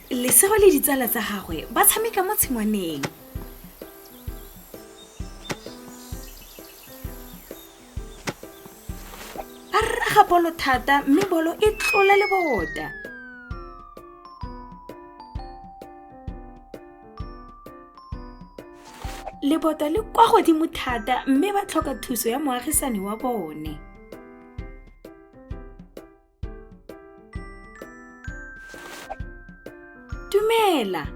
Lesego le ditsala tsa gagwe ba tshameka mo tshingwaneng. Ba raga bolo thata mme bolo e tlola lebota. Lebota le kwa godimo thata mme ba tlhoka thuso ya moagisani wa bone. Dumela.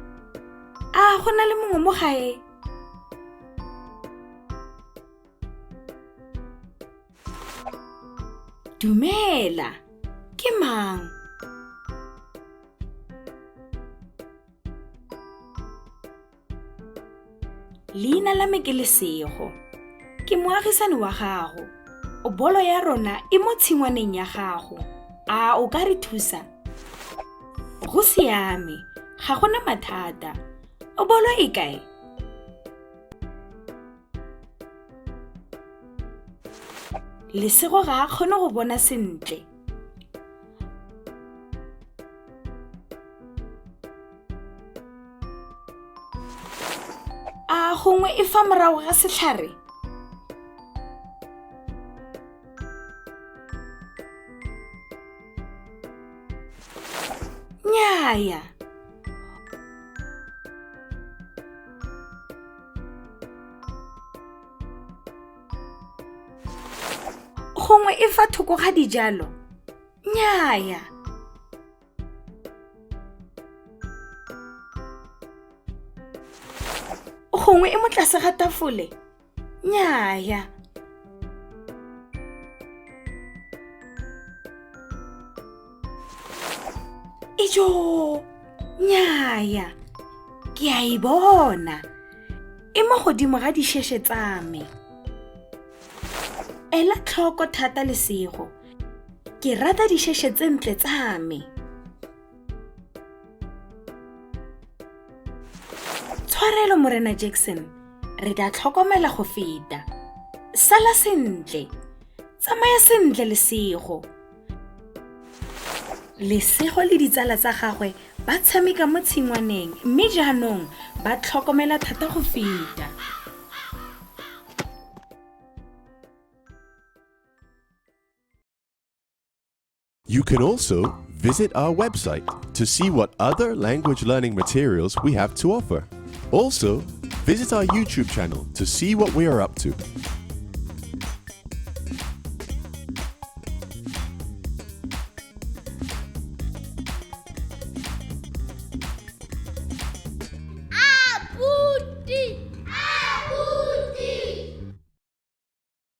A go na le mongwe mo gae? Dumela. Ke mang? Leina la me ke Lesego. Ke moagisani wa gago. Bolo ya rona e mo tshingwaneng ya gago. A o ka re thusa? Go siame, ga gona mathata. Bolo e kae? Lesego ga a kgone go bona sentle. A gongwe e fa morago ga setlhare? Nnyaya. Gongwe e fa thoko ga dijalo? Nnyaya. Gongwe e mo tlase ga tafole? Nnyaya. Ijoo! Nnyaya. Ke a e bona. E mo godimo ga dišeše tsa me. Ela tlhoko thata Lesego. Ke rata dišeše tse ntle tsa me. Tshwarelo Morena Jackson, re tla tlhokomela go feta. Sala sentle. Tsamaya sentle Lesego. Lesego le ditsala tsa gagwe ba tshameka mo tshingwaneng mme jaanong ba tlhokomela thata go feta. You can also visit our website to see what other language learning materials we have to offer. Also, visit our YouTube channel to see what we are up to.